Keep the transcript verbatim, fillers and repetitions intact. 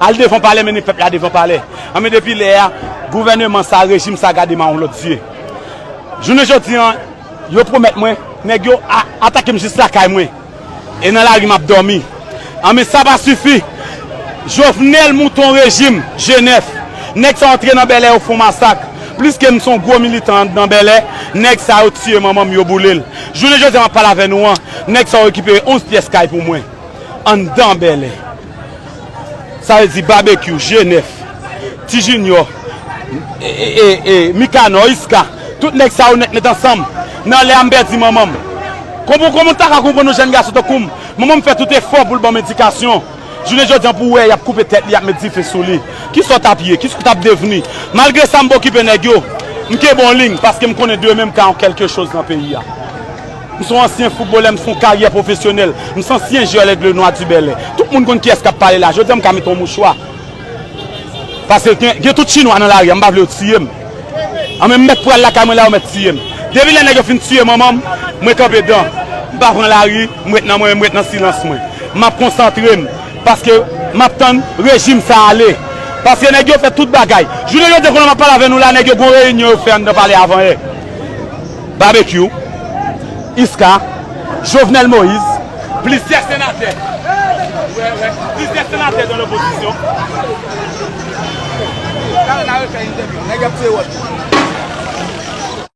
Al devan palè, mennen pèp la devan palè. Anben depi lè a, gouvèneman sa, rejim sa gade m a yon lòt zye. Jounen jodi an, yo pwomèt mwen, nèg yo a- atake m jis lakay mwen. E nan lari m ap dòmi. Anben sa pa sifi. Jovenel monte yon rejim, G nèf. Nèg sa antre nan Bèlè, yo fè yon masak. Pliske m se yon gwo militan anndan Bèlè, nèg sa yo tiye manman m, yo boule l. Jounen jodi a m ap pale avè nou an, nèg sa yo rekipere onz pyès kay pou mwen. Anndan Bèlè. Sa vle di Babekyou, G nèf, Ti Jinyò, e, e, e, e, Mikanò, Iska, tout nèg sa yo nèt met ansanm. Nan lè a m pèdi manman m. Konpran, kòman w ta ka konprann yon jèn gason tankou m? Manman m fè tout efò pou l ban m edikasyon. Jounen jodi a pou w wè, y ap koupe tèt li, y ap met dife sou li. Kisa w t ap ye? Kisa w t ap devni? Malgre sa, m pa okipe nèg yo. M kenbe yon liy, paske m konnen demen m ka yon kèlke choz nan peyi a. M se yon ansyen foutbolè, m se yon karyè pwofesyonèl. M se ansyen jwè Lèg Nwa di Bèlè. Tout moun konn kiyès k ap pale la. Jodi a, m ka mete yon mouchwa. Paske gen, gen tout chinwa nan lari a, m pa vle yo tiye m. Anben m mèt pral lakay mwen la, yo mèt tiye m. Depi lè nèg yo fin tiye manman m, mwen kanpe dan. M pa pran lari, m ret nan mwen, m ret nan silans mwen. M ap konsantre m. Paske m ap tann rejim sa ale. Paske nèg yo fè tout bagay. Jounen jodi a, kounye a m ap pale avè nou la, nèg yo gon reyinyon yo fè anndan palè avanyè. Babekyou, Iska, Jovenel Moïse, plizyè senatè. Wè, wè, plizyè senatè nan lopozisyon. Talè n a refè entèvyou. Nèg ap tiye wòch.